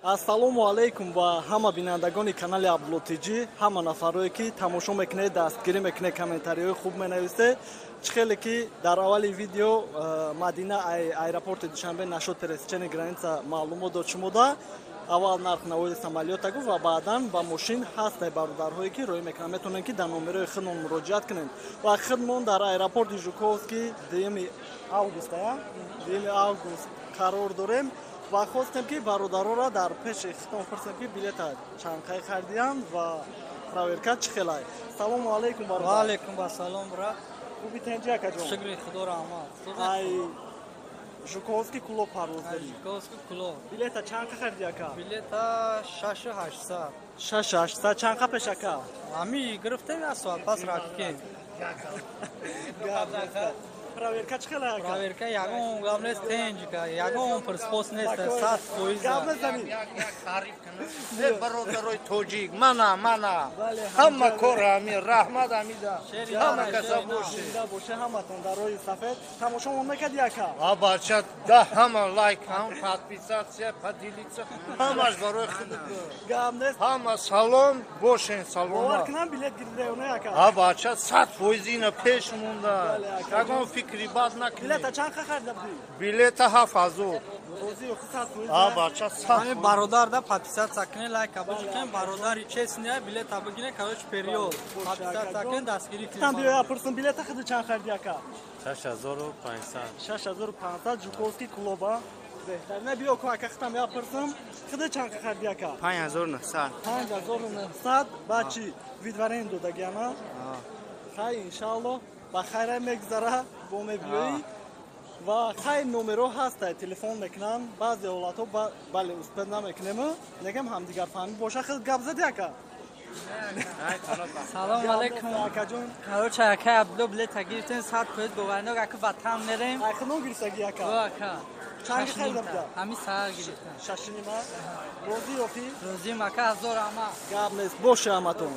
Ассалому алайкум ва ҳама бинандагони канали Абдулло ТЖ, ҳама нафарое, ки тамошо мекунед, дастгирӣ мекунед, комментариҳои хуб менависед. Чӣ хеле ки дар аввали видео Мадина аэропорти Душанбе нашуд, пересечение граница маълумот дод шумода. Аввал нарх навои самолёта гуфт ва баъдан ба мошин ҳастай. Бародарҳое, ки роҳӣ мекунанд, метавонед, ки дар номерои худмон муроҷиат кунед. Ва худмон дар аэропорти Жуковский 2 август, 2 август қарор дорем ва хостем, ки бародароро дар пеши худтон пурсем, ки билета чанд қай харидиянд ва проверка чӣ хелай. Салому алайкум, бародар. Алайкум ассалом, брат. Хуби, тенҷи, акаҷон? Шукри Худо, раҳмат. Ай Жуковский Кӯлоб парвоз дорӣ? Жуковский, Кӯлоб. Билета чанд қа хариди, ака? Билета 6800. 6800. Чанд қа пеш, ака? Ҳами гирифтем, як соат пас рафтем. Проверка чӣ хела, ака? Проверка ягон гап нест, тенҷика, ягон пурспос нест, 100%. Гап назанӣ. Не, бародарои тоҷик, мана, мана, ҳама кор ҳами раҳмат ҳамида, ҳама каса боше. Боше ҳаматон дар роҳи сафед. Тамошомон мекарди, ака? А, бача, да, ҳама лайк, ҳам подписаться, поделиться, ҳамаш барои худ. Гап нест. Ҳама салом бошен, салома. Бовар кунам, билет гирифта не, ака? А, бача, 100% ина пеш монда, ягон фикри бад накунед. Билета чанд қа харида будӣ? Билета 7000. Розӣ, 100%. А, бача, 100. Ҳами бародар да подписаться кунед, лайка бикунед, бародари честный, билета бигиред, короче, период подписаться кунед, дастгирӣ кунед. Биёя пурсум, билета худи чанд хариди, ака? 6500. 6500, Жуковский, Кӯлоба. Беҳтар не, биё ку, ака, хитам я пурсум, худи чанд қа хариди, ака? 5900. 5900. Ба чӣ выдворение додагиама? Хай, иншаалло, ба хайра мегузара, бо мебиёӣ. Ва хай, номеро ҳастай, телефон мекунанд. Баъзе ҳолатҳо, бале, успеть намекунем, негам ҳамдигарфаҳмӣ боша. Хел гап зади, ака? Салом алейкум. Акаҷон. Короче, ака Абдулло, билета гирифтем, 100% боварнок, ака, ватан мерем. Айхунон гирифтаги, ака? Ака. Чанд харида буда? Ҳами саҳар гирифтам. Шашинима. Розӣ ёфтӣ? Розием, ака, ҳазор ама. Гап нест, боше ҳаматон.